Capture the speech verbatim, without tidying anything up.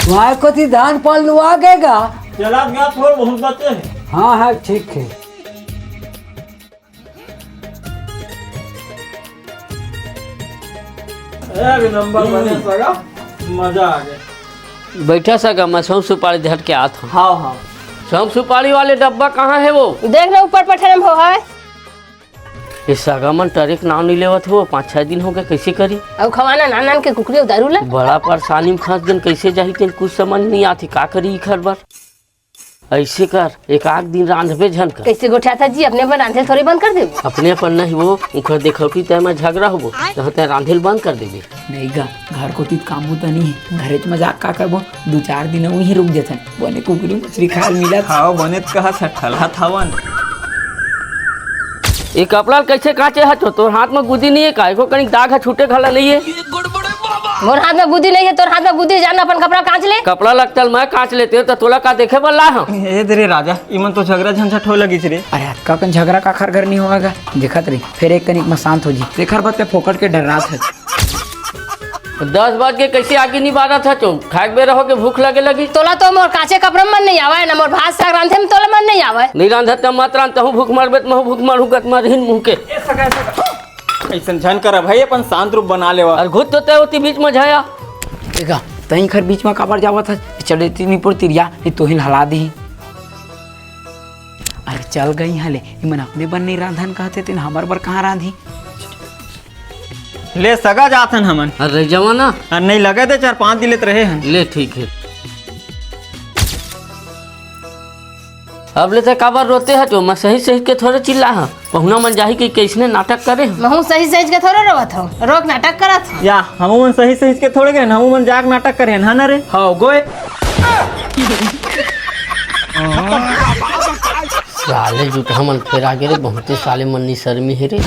वहाँ कोती धान पान लुआ गए गा। चला गया, थोड़ा बहुत बचे हैं। हाँ, हाँ, ठीक है। एक नंबर बने सगा, मजा आ गया। बैठा सगा, मैं सौंफ सुपारी झट के आत हूँ। हाँ, हाँ। सौंफ सुपारी वाले डब्बा कहाँ है वो? देख ना, ऊपर पठरम हो है। ये सगा मन टरे के नाम नहीं लेवत हो, पाँच छह दिन हो गए, कैसे करी? अउ खवाना नान नान के कुकरी अउ दारू ला। बड़ा परेशानी में फंस गन, कैसे जाही तेन कुछ समझ नहीं आती, का करी इखर बर? ऐसे कर, एक आध दिन रांधबे झन कर। कैसे गोठियाथा जी, अपने अपन रांधे थोड़ी बंद कर देबो। अपने अपन नहीं वो, उखर देखौटी तय में झगड़ा होबो, तहाँ तय रांधे ल बंद कर देबे। नहीं गा, घर कोती त काम बूता नहीं है, घरे च मजाक का करबो, दू चार दिन उहीं रुक जथन, बने कुकरी मछरी खाए ल मिलत। हाँ, बने त कहा सठलहा थावन। ये कपड़ा ल कैसे कांचे हचो? तोर हाथ में गुदी नहीं है का? एको कनिक दाग ह छूटे घला नहीं है। मोर हाथ में गुदी नहीं है, तोर हाथ में गुदी, जान अपन कपड़ा कांच ले। कपड़ा ल त मैं कांच लेते हो तो तोला का देखे बर ला हम? ए दे रे राजा, इमन तो झगड़ा झंझट होए लगिस रे। अरे अतका कन झगड़ा काखर घर नहीं होएगा, देखत रही, फिर एक कनिक में शांत हो जी। तेखर बर ते फोकट के डर्रात है। दस बज के कैसे आगी नहीं बारत है तो खाए के बेरा हो के भूख लगे लगी। तोला तो मोर कांचे कपड़ा मन नहीं आवे ना, मोर भात साग रांधे में तोला मन नहीं आवे। नहीं रांधत त मत रांध, तहूँ भूख मरबे त महूँ भूख मरहूँ, गत मरहिन मुँह के। ऐसन झन कर भाई, अपन शांत रूप बना लेवा। अरे घुत तो तय होती बीच में झाया। देखा, तई खर बीच में काबर जावत है, चले तीनी पर तिरिया, ये तोहिन हला दी। अरे चल गई हले, इमन अपने बर नहीं रांधन कहते, तेन हमर बर कहाँ रांधी? ले सगा जाथन हमन। अरे रह जावा ना। अरे नहीं लगे दे, चार पाँच दिन लेत रहे हन। ले ठीक है। अब ले ते काबर रोते ह तो मैं सही सही के थोड़े चिल्ला ह। पहुना मन जाही कि कैसने नाटक करे ह। महू सही सही के थोड़े रोवत हूँ, रोक नाटक करत हूँ। या, हमू मन सही सही के थोड़े गए, हमू मन जाक नाटक करे हन, है ना रे? हाँ, गोए। साले जुटहा मन फेर आगे रे, बहुते साले मन निसरमी हे रे।